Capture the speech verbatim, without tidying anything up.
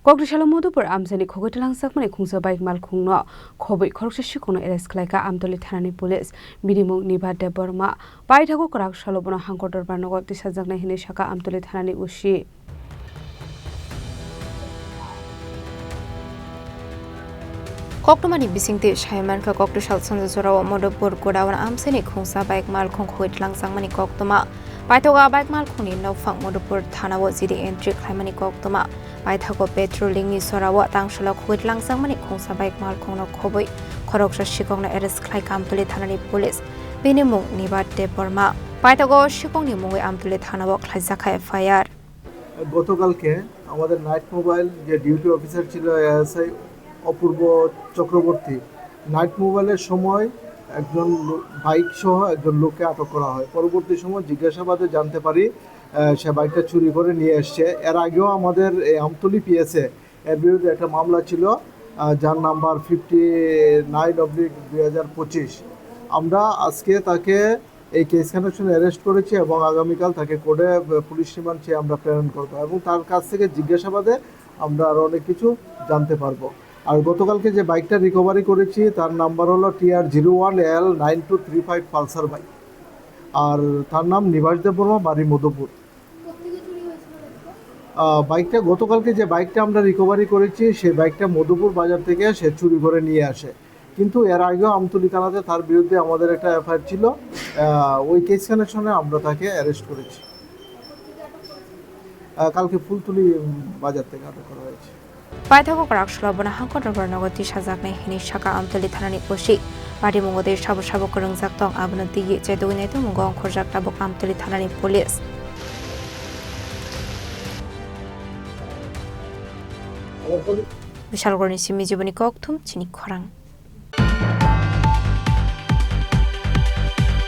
Kokdisalo Madhupur amchaini khogwi twlangjakmani khungsa bike malkhungno khobwi khoroksa sikhokno arrest khlaikha Amtoli thanani police. Bini mung Niba Debbarma. Paithago kwrak salo bono hangkor dorbar nogo tisajaknai hinwi sakha Amtoli thanani O C. Koktwmani bisingtwi sai mankha, Kokdisal sanja jorao Madhupur godown amchaini khungsa bike malkhung khogwi twlangjakmani koktwma. Paithago a bike malkhungni nokphang Madhupur thanao G D entry khlaimani koktwma. Paithago patrolling ni jorao tangsalo khogwi twlangjakmani khungsa bike malkhungno khobwi khoroksa sikhokno arrest khlaikha Amtoli thanani police. Bini mung Niba Debbarma. Paithago sikhokni mungwi Amtoli thanao khlaijakha F I R. গতকালকে আমাদের night mobile যে duty officer ছিল এএসআই অপূর্ব চক্রবর্তী নাইট মোবাইলের সময় একজন লো-, বাইক সহ একজন লোককে আটক করা হয়। পরবর্তী সময় জিজ্ঞাসাবাদে জানতে পারি, আহ, সে বাইকটা চুরি করে নিয়ে এসছে। এর আগেও আমাদের এই আমতলী পিএসএ এর বিরুদ্ধে একটা মামলা ছিল, আহ, যার নাম্বার ফিফটি নাইন অবলিক দুই হাজার পঁচিশ। আমরা আজকে তাকে এই কেস কানেকশনে অ্যারেস্ট করেছি এবং আগামীকাল তাকে কোর্টে, আহ, পুলিশ রিমান্ড চেয়ে আমরা প্রেরণ করব এবং তার কাছ থেকে জিজ্ঞাসাবাদে আমরা আরও অনেক কিছু জানতে পারবো। আর গতকালকে যে বাইকটা রিকভারি করেছি, তার নাম্বার হলো T R zero one L nine two three five Pulsar bike. আর তার নাম নিবাস দেববর্মা, বাড়ি মধুপুর। আহ, বাইকটা, গতকালকে যে বাইকটা আমরা রিকভারি করেছি, সেই বাইকটা মধুপুর বাজার থেকে সে চুরি করে নিয়ে আসে। কিন্তু এর আগেও আমতলী থানাতে তার বিরুদ্ধে আমাদের একটা এফআইআর ছিল। আহ, ওই কেস কানেকশনে আমরা তাকে অ্যারেস্ট করেছি। আহ, কালকে ফুলতলি, উম, বাজার থেকে আটক করা হয়েছে। Paithago kwrak salo bono hangkor dorbar nogo tisajaknai hinwi sakha Amtoli thanani O C. Parimungo tei sabo sabo kwrwngjak tong, abono twiwi chaitugwi naitukmungo ongkhorjak tabuk Amtoli thanani police. Bishalgarhni simi Jiboni Kokthum chini khorang.